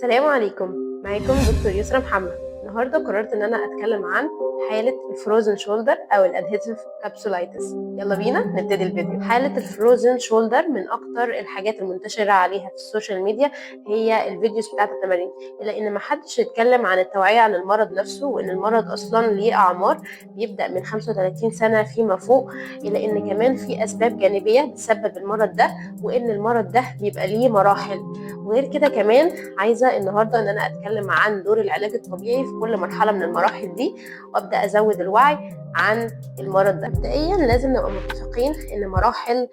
السلام عليكم، معاكم دكتور يسرا محمد. النهارده قررت ان انا اتكلم عن حالة ال frozen shoulder او ال adhesive capsulitis. يلا بينا نبتدي الفيديو. حالة ال frozen shoulder من اكتر الحاجات المنتشرة عليها في ال social media هي ال videos بتاعت التمارين، الا ان ما حدش يتكلم عن التوعية عن المرض نفسه، وان المرض اصلا ليه اعمار بيبدأ من 35 سنة فيما فوق، الا ان كمان في اسباب جانبية بتسبب المرض ده، وان المرض ده بيبقى ليه مراحل. وغير كده كمان عايزه النهارده ان انا اتكلم عن دور العلاج الطبيعي في كل مرحلة من المراحل دي، وابدا ازود الوعي عن المرض ده. مبدئيا لازم نبقى متفقين ان مراحل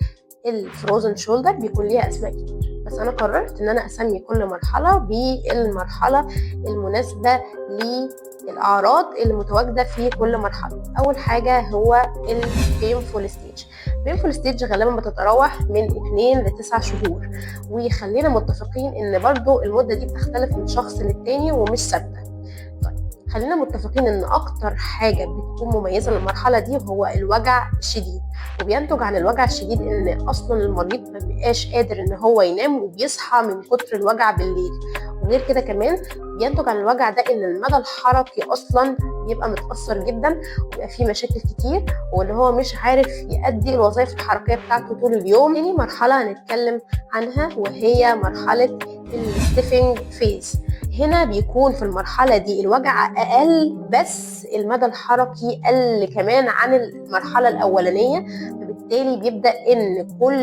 ال frozen shoulder بيكون ليها اسماء كتير، بس انا قررت ان انا اسمي كل مرحلة بالمرحلة المناسبة للاعراض اللي متواجدة في كل مرحله. اول حاجة هو ال painful stage. painful stage غالبا بتتراوح من 2 ل 9 شهور، وخلينا متفقين ان برضو المدة دي بتختلف من شخص للتاني ومش ثابته. طيب، خلينا متفقين ان اكتر حاجة بتكون مميزة للمرحلة دي هو الوجع الشديد، وبينتج عن الوجع الشديد ان اصلا المريض ما بيبقاش قادر ان هو ينام وبيصحى من كتر الوجع بالليل. وغير كده كمان بينتج عن الوجع ده ان المدى الحركي اصلا بيبقى متاثر جدا، وبيبقى فيه مشاكل كتير، وان هو مش عارف يأدي الوظائف الحركية بتاعته طول اليوم. تاني مرحلة هنتكلم عنها وهي مرحلة ال stiffening phase. هنا بيكون في المرحلة دي الوجع أقل، بس المدى الحركي قل كمان عن المرحلة الأولانية، فبالتالي بيبدأ إن كل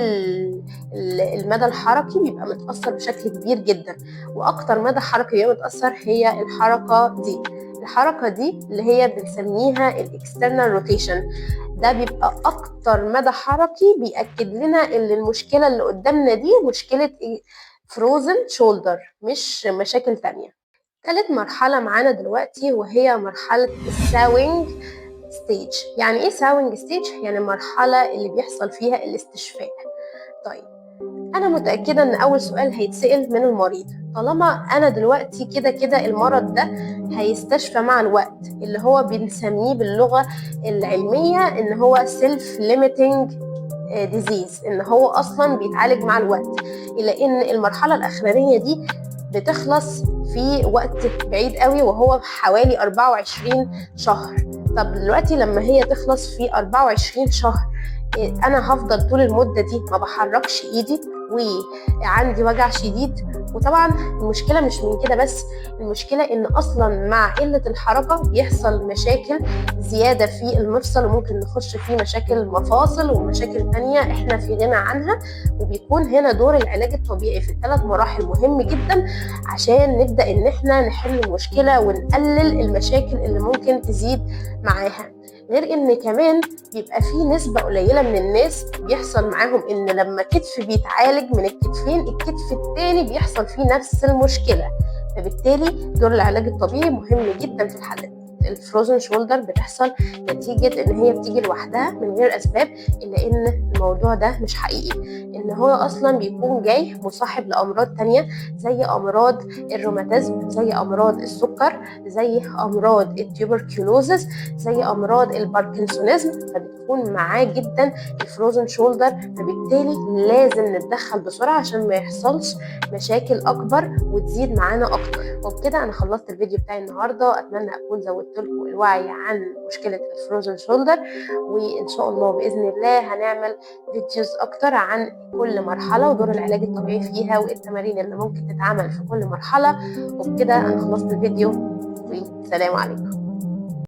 المدى الحركي بيبقى متأثر بشكل كبير جدا. وأكتر مدى حركي بيبقى متأثر هي الحركة دي، الحركة دي اللي هي بنسميها ال external rotation. ده بيبقى أكتر مدى حركي بيأكد لنا إن المشكلة اللي قدامنا دي مشكلة frozen shoulder مش مشاكل تانية. تالت مرحلة معانا دلوقتي وهي مرحلة ال thawing stage. يعني ايه thawing stage؟ يعني المرحلة اللي بيحصل فيها الاستشفاء. طيب، أنا متأكدة إن أول سؤال هيتسأل من المريض: طالما أنا دلوقتي كده كده المرض ده هيستشفى مع الوقت، اللي هو بنسميه باللغة العلمية إن هو self limiting disease، إن هو أصلا بيتعالج مع الوقت، إلا إن المرحلة الأخرانية دي بتخلص في وقت بعيد قوي وهو حوالي 24 شهر. طب دلوقتي لما هي تخلص في 24 شهر، انا هفضل طول المدة دي ما بحركش ايدي وعندي وجع شديد؟ وطبعا المشكلة مش من كده بس، المشكلة ان اصلا مع قلة الحركة بيحصل مشاكل زيادة في المفصل، وممكن نخش في مشاكل مفاصل ومشاكل تانية احنا في غنى عنها. وبيكون هنا دور العلاج الطبيعي في الثلاث مراحل مهم جدا عشان نبدا ان احنا نحل المشكلة ونقلل المشاكل اللي ممكن تزيد معاها. غير ان كمان بيبقى في نسبة قليلة من الناس بيحصل معاهم ان لما كتف بيتعالج من الكتفين، الكتف التاني بيحصل فيه نفس المشكلة، فبالتالي دور العلاج الطبيعي مهم جدا في الحالات. ال frozen shoulder بتحصل نتيجة ان هي بتيجي لوحدها من غير اسباب، الا ان الموضوع ده مش حقيقي، ان هو اصلا بيكون جاي مصاحب لامراض تانية زي امراض الروماتيزم، زي امراض السكر، زي امراض ال tuberculosis، زي امراض ال parkinsonism، فبتكون معاه جدا ال frozen shoulder، فبالتالي لازم نتدخل بسرعة عشان ما يحصلش مشاكل اكبر وتزيد معانا اكتر. وبكده انا خلصت الفيديو بتاعي النهارده. اتمنى اكون زودت لكم الوعي عن مشكلة ال frozen shoulder، وان شاء الله باذن الله هنعمل videos اكتر عن كل مرحلة ودور العلاج الطبيعي فيها والتمارين اللي ممكن تتعمل في كل مرحله. وبكده انا خلصت الفيديو، والسلام عليكم.